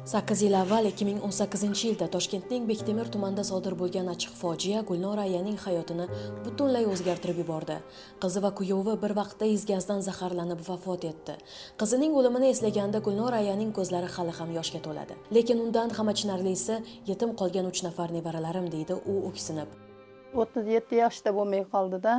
8 yil avval, 2018-yilda Toshkentning Bektemir tumanida sodir bo'lgan achchiq fojia Gulnora ayaning hayotini butunlay o'zgartirib yubordi. Qizi va kuyovi bir vaqtda is gazdan zaharlanib vafot etdi. Qizining o'limini eslaganda Gulnora ayaning ko'zlari hali ham yoshga to'ladi. Lekin undan ham achinarlisi, yetim qolgan 3 nafar nevaralarim, deydi u o'ksinib. 37 yoshda bo'lmay qoldi-da.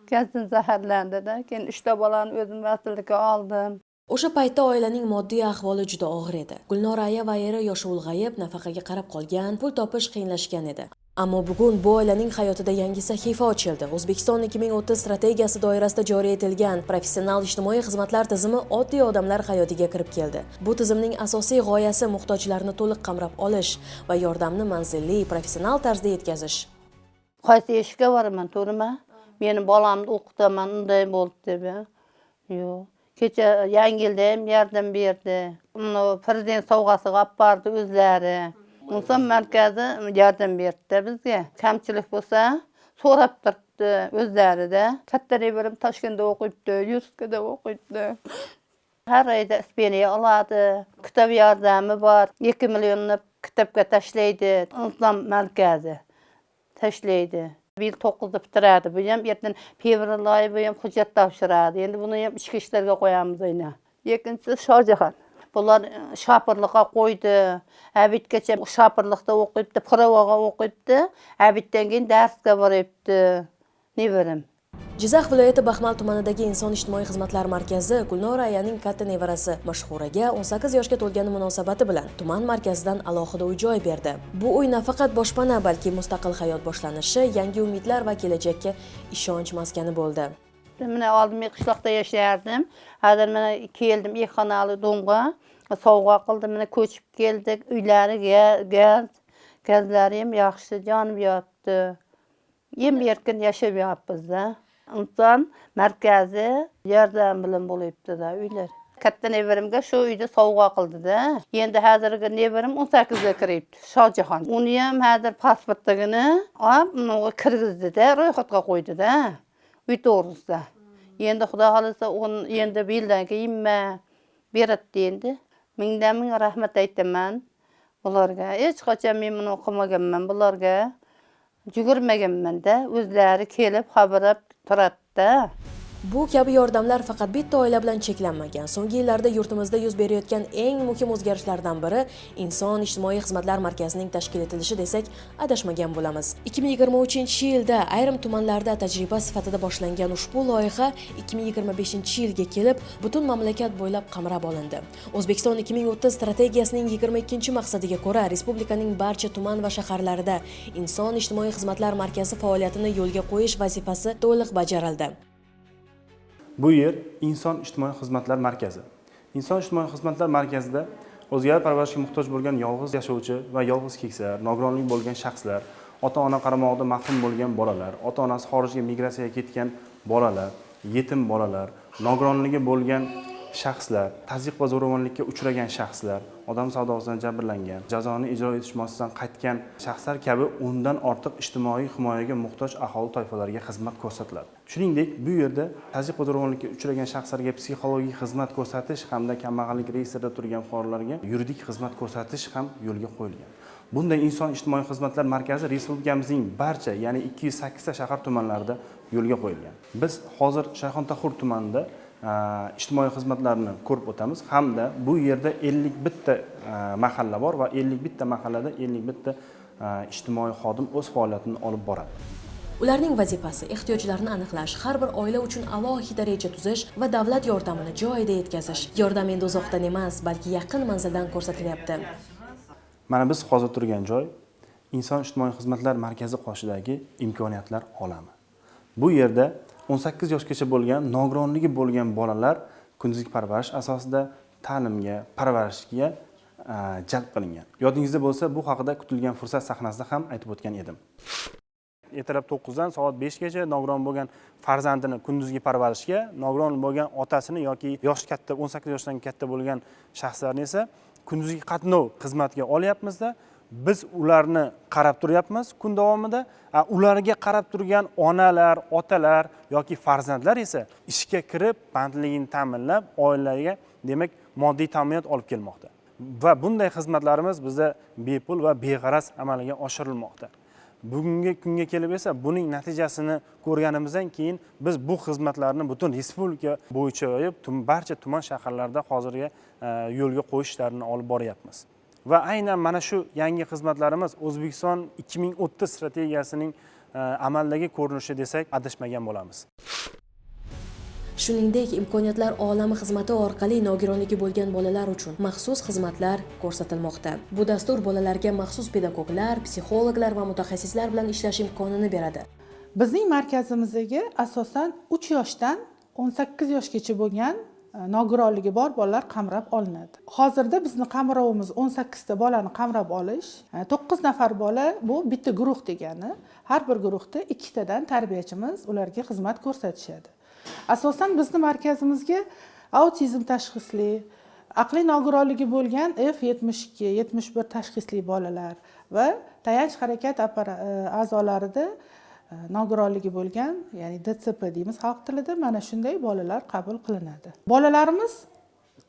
Gazdan zaharlandi-da. Keyin 3 ta bolani o'zim vasillikka oldim. O'sha paytda oilaning moddiy ahvoli juda og'ir edi. Gulnora aya va eri yoshi ulg'ayib, nafaqaga qarab qolgan, pul topish qiyinlashgan edi. Ammo bugun bu oilaning hayotida yangi sahifa ochildi. O'zbekiston 2030 strategiyasi doirasida joriy etilgan professional ijtimoiy xizmatlar tizimi oddiy odamlar hayotiga kirib keldi. Bu tizimning asosiy g'oyasi muhtojlarni to'liq qamrab olish va yordamni manzilli, professional tarzda yetkazish. Qaysi eshikka boraman, to'g'rimi? Meni bolamni o'qitaman, unday bo'ldi deb. Ya. Yo'q. Kecha Yangi yilda ham yordam berdi. Uni prezident sovg'asiga olib bordi o'zlari. Inson markazi yordam berdi bizga. Kamchilik bo'lsa, so'rab turibdi o'zlarida. Katta nevaram Toshkentda o'qiydi, Yurskida o'qiydi. Har oyda stipendiya oladi. Kitob yordami bor. 2 millionni kitobga tashlaydi. Inson markazi tashlaydi. Bu yil 9da bitiradi. Bu ham ertan fevral oyi bu ham hujjat topshiradi. Endi buni ham ichki ishlarga qo'yamiz aynan. Ikkinchisi Shohjahon. Bular shopirlikqa qo'ydi. Обед gacha shopirlikda o'qiydi, права ga o'qiydi. Обед dan keyin darsga boryapti. Nevaram. Jizzax viloyati Baxmal tumanidagi Inson ijtimoiy xizmatlar markazi Gulnora ayaning katta nevarasi Mashhuraga 18 yoshga to'lgani munosabati bilan tuman markazidan alohida uy joy berdi. Bu uy nafaqat boshpana, balki mustaqil hayot boshlanishi, yangi umidlar va kelajakka ishonch maskani bo'ldi. Mana oldin men qishloqda yashardim. Hozir mana keldim ikki xonali дом ga. Sovg'a qildi, mana ko'chib keldik. Uylari gaz, gazlari ham yaxshi, yonib yotdi. Em erkin yashab yotibmiz-da. Inson markazi yordam bilan bo'lyapti-da uylar. Katta nevaramga shu uyni sovg'a qildi-da. Endi hozirgi nevaram 18 ga kiryapti, Shohjahon. Uni ham hozir pasportligini olib, uni kirgizdi-da, ro'yxatga qo'ydi-da. Uy to'g'risida. Endi Xudo xohlasa, uni endi bu yildan keyinmi beradi endi. Mingdan ming rahmat aytaman ularga. Hech qachon men buni qilmaganman bularga. Yugurmaganman-da, o'zlari kelib xabarlab turadi-da. Bu kabi yordamlar faqat bitta oila bilan cheklanmagan. So'nggi yillarda yurtimizda yuz berayotgan eng muhim o'zgarishlardan biri Inson ijtimoiy xizmatlar markazining tashkil etilishi desak, adashmagan bo'lamiz. 2023-yilda ayrim tumanlarda tajriba sifatida boshlangan ushbu loyiha 2025-yilga kelib butun mamlakat bo'ylab qamrab olindi. O'zbekiston 2030 strategiyasining 22-maqsadiga ko'ra, respublikaning barcha tuman va shaharlarida Inson ijtimoiy xizmatlar markazi faoliyatini yo'lga qo'yish vazifasi to'liq bajarildi. Bu yer Inson ijtimoiy xizmatlar markazi. Inson ijtimoiy xizmatlar markazida o'zgalar parvarishiga muhtoj bo'lgan yolg'iz yashovchi va yolg'iz keksalar, nogironlik bo'lgan shaxslar, ota-ona qaramog'ida mahrum bo'lgan bolalar, ota-onasi xorijga migratsiyaga ketgan bolalar, yetim bolalar, nogironligi bo'lgan shaxslar, tazyiq va zo'ravonlikka uchragan shaxslar, odam savdosidan jabrlangan, jazoni ijro etish muassasasidan qaytgan shaxslar kabi 10 dan ortiq ijtimoiy himoyaga muhtoj aholi toifalariga xizmat ko'rsatiladi. Shuningdek, bu yerda tazyiq va zo'ravonlikka uchragan shaxslarga psixologik xizmat ko'rsatish hamda kambag'allik reyestrida turgan fuqarolarga yuridik xizmat ko'rsatish ham yo'lga qo'yilgan. Bunday inson ijtimoiy xizmatlar markazi respublikamizning barcha, ya'ni 208 ta shahar tumanlarida yo'lga qo'yilgan. Biz hozir Shayxontohur tumanida ijtimoiy xizmatlarni ko'rib o'tamiz hamda bu yerda 51 ta mahalla bor va 51 ta mahallada 51 ta ijtimoiy xodim o'z faoliyatini olib boradi. Ularning vazifasi ehtiyojlarni aniqlash, har bir oila uchun alohida reja tuzish va davlat yordamini joyida yetkazish. Yordam endi uzoqdan emas, balki yaqin manzildan ko'rsatilyapti. Mana biz hozir turgan joy Inson ijtimoiy xizmatlar markazi qoshidagi imkoniyatlar olami. Bu yerda 18 yoshgacha bo'lgan nogironligi bo'lgan bolalar kunduzgi parvarish asosida ta'limga, parvarishga jalb qilingan. Yodingizda bo'lsa, bu haqida kutilgan fursat sahnasida ham aytib o'tgan edim. Ertalab 9 dan soat 5 gacha nogiron bo'lgan farzandini kunduzgi parvarishga, nogiron bo'lgan otasini yoki yoshi katta, 18 yoshdan katta bo'lgan shaxslarni esa kunduzgi qatnov xizmatiga olyapmizda, biz ularni qarab turyapmiz kun davomida. Ularga qarab turgan onalar, otalar yoki farzandlar esa ishga kirib, bandligini ta'minlab, oilaga, demak, moddiy ta'minot olib kelmoqda. Va bunday xizmatlarimiz bizda bepul va beg'araz amalga oshirilmoqda. Bugungi kunga kelib esa buning natijasini ko'rganimizdan keyin biz bu xizmatlarni butun respublika bo'yicha yoyib, barcha tuman shaharlarda hozirgi yo'lga qo'yish ishlarini olib boryapmiz. Va aynan mana shu yangi xizmatlarimiz O'zbekiston 2030 strategiyasining amaldagi ko'rinishi desak adashmagan bo'lamiz. Shuningdek, imkoniyatlar olami xizmati orqali nogironligi bo'lgan bolalar uchun maxsus xizmatlar ko'rsatilmoqda. Bu dastur bolalarga maxsus pedagoglar, psixologlar va mutaxassislar bilan ishlash imkonini beradi. Bizning markazimizga asosan 3 yoshdan 18 yoshgacha bo'lgan nogironligi bor bolalar qamrab olinadi. Hozirda bizni qamrovimiz 18 ta bolani qamrab olish, 9 nafar bola bu bitta guruh degani. Har bir guruhda ikkitadan tarbiyachimiz ularga xizmat ko'rsatishadi. Asosan bizni markazimizga autizm tashxisli, aqliy nogironligi bo'lgan F72, 71 tashxisli bolalar va tayanch harakat a'zolarida nogironligi bo'lgan, ya'ni DCP deymiz xalq tilida, mana shunday bolalar qabul qilinadi. Bolalarimiz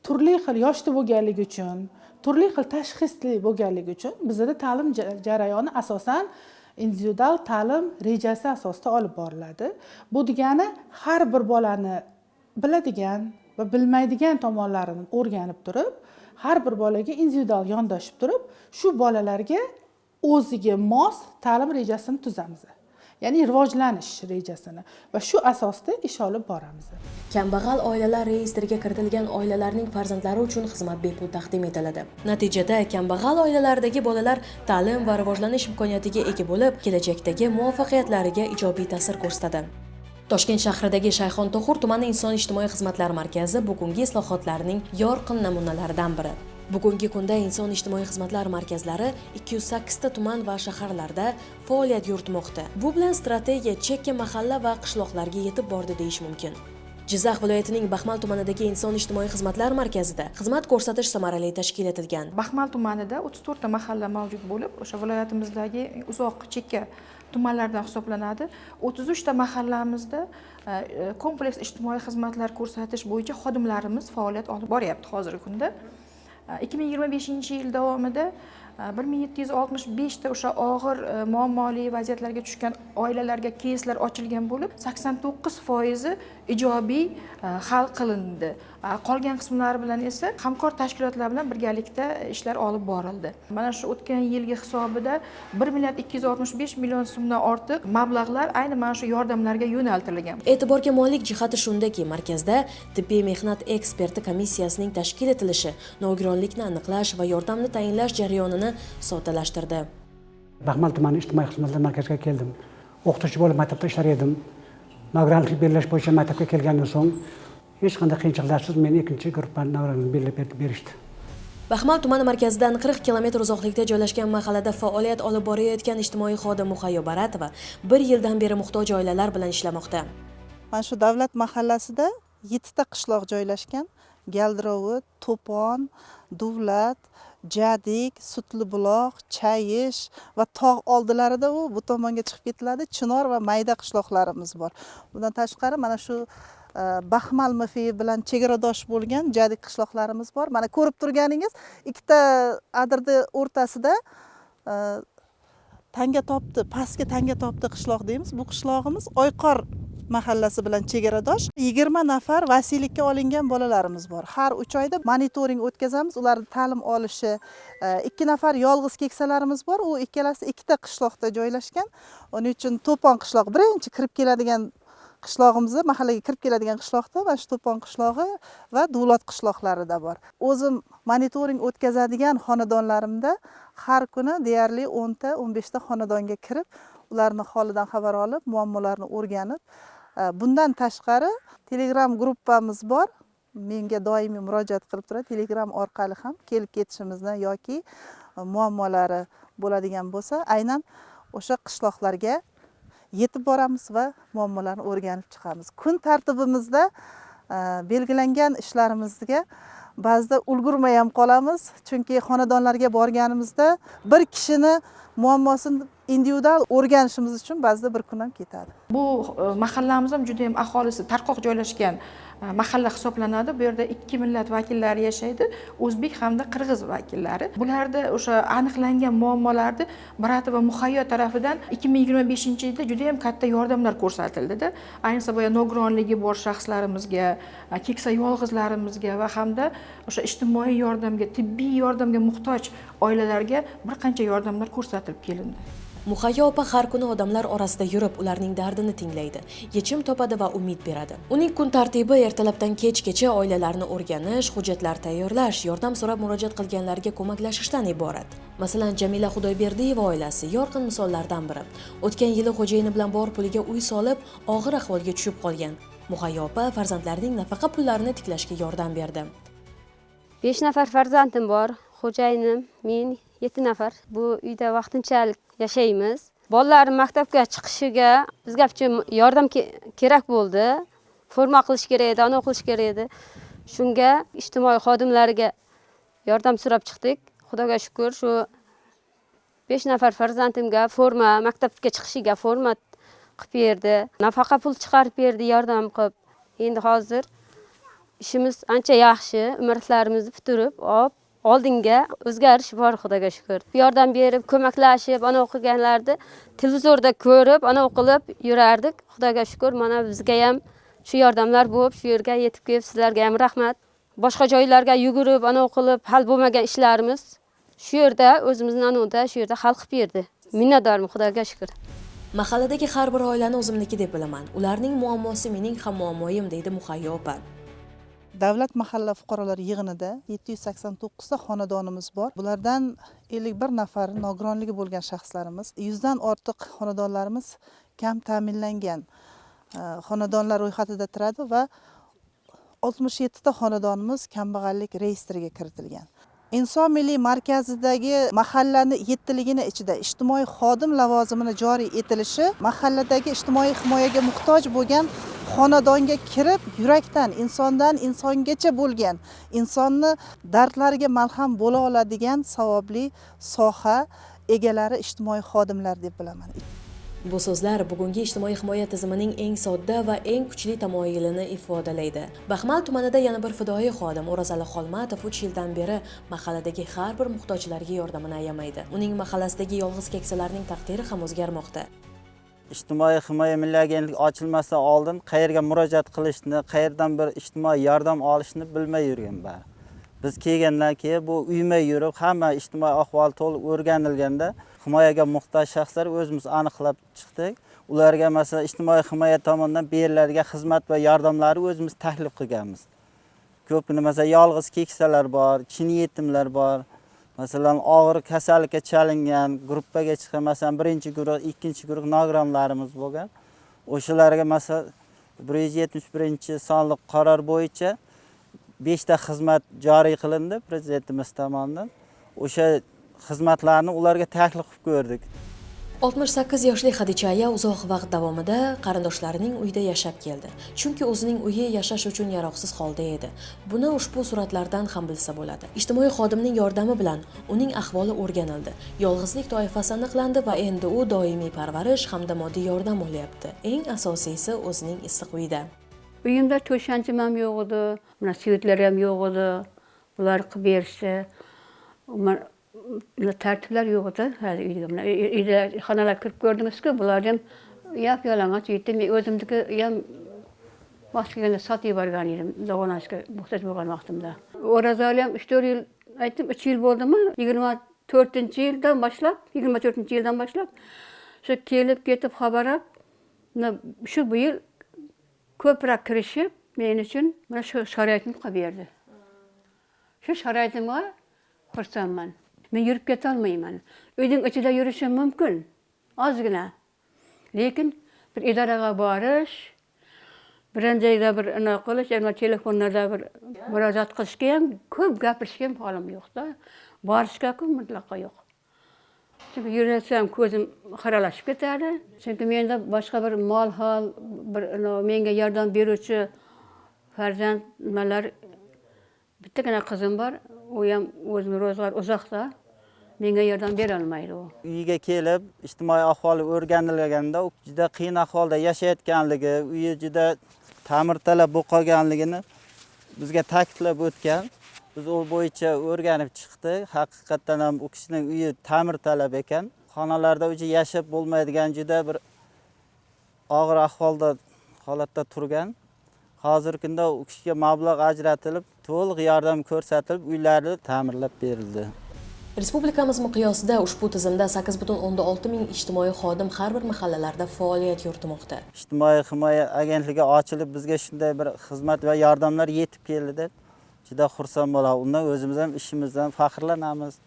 turli xil yoshda bo'lganligi uchun, turli xil tashxisli bo'lganligi uchun bizda ta'lim jarayoni asosan individual ta'lim rejasi asosida olib boriladi. Bu degani har bir bolani biladigan va bilmaydigan tomonlarini o'rganib turib, har bir bolaga individual yondashib turib, shu bolalarga o'ziga mos ta'lim rejasini tuzamiz. Ya'ni rivojlanish rejasini va shu asosda ish olib boramiz. Kambag'al oilalar reyestriga kiritilgan oilalarning farzandlari uchun xizmat bepul taqdim etiladi. Natijada kambag'al oilalardagi bolalar ta'lim va rivojlanish imkoniyatiga ega bo'lib, kelajakdagi muvaffaqiyatlariga ijobiy ta'sir ko'rsatadi. Toshkent shahridagi Shayxontohur tumani inson ijtimoiy xizmatlar markazi bugungi islohotlarning yorqin namunalaridan biri. Bugungi kunda inson ijtimoiy xizmatlar markazlari 208 ta tuman va shaharlarda faoliyat yuritmoqda. Bu bilan strategiya chekka mahalla va qishloqlarga yetib bordi deyish mumkin. Jizzax viloyatining Baxmal tumanidagi inson ijtimoiy xizmatlar markazida xizmat ko'rsatish samarali tashkil etilgan. Baxmal tumanida 34 ta mahalla mavjud bo'lib, o'sha viloyatimizdagi uzoq chekka tumanlardan hisoblanadi. 33 ta mahallamizda kompleks ijtimoiy xizmatlar ko'rsatish bo'yicha xodimlarimiz faoliyat olib boryapti hozirgi kunda. 2025 yil davomida 1765 ta o'sha og'ir muammoli vaziyatlarga tushgan oilalarga keyslar ochilgan bo'lib, 89 foizi ijobiy hal qilindi. Qolgan qismlari bilan esa hamkor tashkilotlar bilan birgalikda ishlar olib borildi. Mana shu o'tgan yilgi hisobida 1 milliard 265 million so'mdan ortiq mablag'lar ayni mana shu yordamlarga yo'naltirilgan. E'tiborga molik jihati shundaki, markazda tibbiy mehnat eksperti komissiyasining tashkil etilishi nogironlikni aniqlash va yordamni tayinlash jarayonini soddalashtirdi. Baxmal tumani ijtimoiy xizmatlar markaziga keldim. O'qituvchi bo'lib maktabda ishlar edim. Nogironlik belgilash bo'yicha maktabga kelgandan so'ng hech qanday qiyinchiliklarsiz meni ikkinchi guruhdan nogironlik belgilab berishdi. Baxmal tumani markazidan 40 kilometr uzoqlikda joylashgan mahallada faoliyat olib borayotgan ijtimoiy xodim Muhayyo Baratova bir yildan beri muhtoj oilalar bilan ishlamoqda. Mana shu davlat mahallasida yettita qishloq joylashgan: Galdirovut, To'pon, Duvlat, Jadik, Sutlibuloq, Chayish va tog' oldilarida u bu tomonga chiqib ketiladi, Chinor va Mayda qishloqlarimiz bor. Bundan tashqari mana shu Baxmal MFI bilan chegaradosh bo'lgan Jadik qishloqlarimiz bor. Mana ko'rib turganingiz ikkita adirni o'rtasida Tanga topdi, pastki Tanga topdi qishloq deymiz. Bu qishlog'imiz Oyqor mahallasi bilan chegaradosh. 20 nafar vasiylikka olingan bolalarimiz bor. Har 3 oyda monitoring o'tkazamiz, ularni ta'lim olishi. Ikki nafar yolg'iz keksalarimiz bor, u ikkalasi ikkita qishloqda joylashgan. Uning uchun To'pon qishlog'i birinchi kirib keladigan qishlog'imizda, mahallaga kirib keladigan qishloqda mana shu To'pon qishlog'i va Duvlot qishloqlarida bor. O'zim monitoring o'tkazadigan xonadonlarimda har kuni deyarli 10 ta, 15 ta xonadonga kirib, ularni holidan xabar olib, muammolarini o'rganib, bundan tashqari Telegram gruppamiz bor. Menga doimiy murojaat qilib turadi. Telegram orqali ham kelib ketishimizni yoki muammolari bo'ladigan bo'lsa, aynan o'sha qishloqlarga yetib boramiz va muammolarni o'rganib chiqamiz. Kun tartibimizda belgilangan ishlarimizga ba'zida ulgurmay ham qolamiz, chunki xonadonlarga borganimizda bir kishini Muammosini individual o'rganishimiz uchun ba'zida bir kun ham ketadi. Bu mahallamiz ham juda ham aholisi tarqoq joylashgan mahalla hisoblanadi. Bu yerda ikki millat vakillari yashaydi, o'zbek hamda qirg'iz vakillari. Bularda o'sha aniqlangan muammolarni Baratova Muhayyo tarafidan 2025-yilda juda ham katta yordamlar ko'rsatildi-da. Ayniqsa boya nogironligi bor shaxslarimizga, keksa yolg'izlarimizga va hamda o'sha ijtimoiy yordamga, tibbiy yordamga muhtoj oilalarga bir qancha yordamlar ko'rsatilib kelindi. Muhayyo opa har kuni odamlar orasida yurib, ularning dardini tinglaydi, yechim topadi va umid beradi. Uning kun tartibi ertalabdan kechgacha oilalarni o'rganish, hujjatlar tayyorlash, yordam so'rab murojaat qilganlarga ko'maklashishdan iborat. Masalan, Jamila Xudoyberdiyeva oilasi yorqin misollardan biri. O'tgan yili xo'jayini bilan bor puliga uy solib, og'ir ahvolga tushib qolgan. Muhayyo opa farzandlarining nafaqa pullarini tiklashga yordam berdi. 5 nafar farzandim bor, xo'jayinim, men 7 nafar. Bu uyda vaqtinchalik yashaymiz. Bolalarim maktabga chiqishiga bizga yordam kerak bo'ldi. Forma qilish kerak edi, ana qilish kerak edi. Shunga ijtimoiy xodimlarga yordam so'rab chiqdik. Xudoga shukr, shu 5 nafar farzandimga forma, maktabga chiqishiga forma qilib berdi. Nafaqa pul chiqarib berdi, yordam qilib. Endi hozir ishimiz ancha yaxshi, umrlarimizni bitirib, olib oldinga o'zgarish bor, Xudoga shukr. Yordam berib, ko'maklashib, ana o'qiganlarni televizorda ko'rib, ana o'qilib yurardik. Xudoga shukr, mana bizga ham shu yordamlar bo'lib, shu yerga yetib kelib, sizlarga ham rahmat. Boshqa joylarga yugurib, ana o'qilib, hal bo'lmagan ishlarimiz shu yerda o'zimizning anunda shu yerda hal qilib berdi. Minnatdorman, Xudoga shukr. Mahalladagi har bir oilani o'zimniki deb bilaman. Ularning muammosi mening ham muammoyim, deydi Muhayyo opa. Davlat mahalla fuqarolar yig'inida 789 ta xonadonimiz bor. Bulardan 51 nafar nogironligi bo'lgan shaxslarimiz, 100 dan ortiq xonadonlarimiz kam ta'minlangan xonadonlar ro'yxatida turadi va 67 ta xonadonimiz kambag'allik reyestriga kiritilgan. Inson milliy markazidagi mahallani yettiligini ichida ijtimoiy xodim lavozimini joriy etilishi mahalladagi ijtimoiy himoyaga muhtoj bo'lgan xonadonga kirib, yurakdan insondan insongacha bo'lgan insonni dardlariga malham bo'la oladigan savobli soha egalari ijtimoiy xodimlar deb bilaman. Bu so'zlar bugungi ijtimoiy himoya tizimining eng sodda va eng kuchli tamoyilini ifodalaydi. Baxmal tumanida yana bir fidoyi xodim O'rozali Xolmatov 3 yildan beri mahalladagi har bir muhtojlarga yordamini ayamaydi. Uning mahallasidagi yolg'iz keksalarning taqdiri ham o'zgarmoqda. Ijtimoiy himoya milliy agentligi ochilmasdan oldin qayerga murojaat qilishni, qayerdan bir ijtimoiy yordam olishni bilmay yurgan bari. Biz kelgandan keyin bu uyma yurib, hamma ijtimoiy ahvol to'liq o'rganilganda himoyaga muhtoj shaxslar o'zimiz aniqlab chiqdik. Ularga masalan ijtimoiy himoya tomonidan beriladigan xizmat va yordamlarni o'zimiz taklif qilganmiz. Ko'pgina masalan yolg'iz keksalar bor, chin yetimlar bor. Masalan og'ir kasallikka chalingan, gruppaga chiqqan, masalan birinchi guruh, ikkinchi guruh nogironlarimiz bo'lgan. O'shalarga masalan 171-sonli qaror bo'yicha 5 ta xizmat joriy qilindi prezidentimiz tomonidan. O'sha xizmatlarni ularga taklif qilib ko'rdik. 68 yoshli Xadicha aya uzoq vaqt davomida qarindoshlarining uyida yashab keldi. Chunki o'zining uyi yashash uchun yaroqsiz holda edi. Buni ushbu suratlardan ham bilsa bo'ladi. Ijtimoiy xodimning yordami bilan uning ahvoli o'rganildi. Yolg'izlik toifasi aniqlandi va endi u doimiy parvarish hamda moddiy yordam olyapti. Eng asosiysi o'zining issiq uyida. Uyimda to'shanchim ham yo'q edi, mana svetlar ham yo'q edi. Bular qilib berishdi. Mana tartiblar yo'q edi hali uyda. Mana uyda xonalar kirib ko'rdingizku, bularni ham yap yalang'och uyda. Men o'zimniki ham vaqt kelganda sotib yuborgan edim, davolanishga muhtoj bo'lgan vaqtimda. O'razali ham 3-4 yil aytdim, 3 yil bo'ldimi? 24-yildan boshlab, 24-yildan boshlab shu kelib ketib xabar olib, mana shu bu yil ko'proq kirishib men uchun mana shu sharoitni qilib berdi. Shu sharoitimga xursandman. Men yurib keta olmayman. Uyning ichida yurishim mumkin, ozgina. Lekin bir idoraga borish, biron joyda bir nima qilish, yana telefonlarda bir murojaat qilishga ham, ko'p gapirishga ham holim yo'qda. Borishga-ku mutlaqo yo'q. Chunki yursam ko'zim xiralashib ketadi. Chunki menda boshqa bir mol hol, bir menga yordam beruvchi farzand nimalar, bittagina qizim bor, u ham o'zini ro'zg'or uzoqda. Menga yordam berolmaydi u. Uyiga kelib ijtimoiy ahvoli o'rganilganda u juda qiyin ahvolda yashayotganligi, uyi juda ta'mirtalab bo'lib qolganligini bizga ta'kidlab o'tgan. Biz u bo'yicha o'rganib chiqdik. Haqiqatdan ham u kishining uyi ta'mirtalab ekan. Xonalarda уже yashab bo'lmaydigan juda bir og'ir ahvolda, holatda turgan. Hozirgi kunda u kishiga mablag' ajratilib, to'liq yordam ko'rsatilib, uylari ta'mirlab berildi. Respublikamiz miqyosida ushbu tizimda 8,6 ming ijtimoiy xodim har bir mahallalarda faoliyat yuritmoqda. Ijtimoiy himoya agentligi ochilib, bizga shunday bir xizmat va yordamlar yetib keldi deb juda xursand bo'lamiz. Undan o'zimiz ham ishimizdan faxrlanamiz.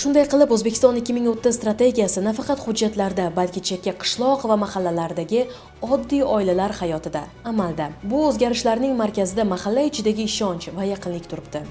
Shunday qilib, O'zbekiston 2030 strategiyasi nafaqat hujjatlarda, balki chekka qishloq va mahallalardagi oddiy oilalar hayotida amalda. Bu o'zgarishlarning markazida mahalla ichidagi ishonch va yaqinlik turibdi.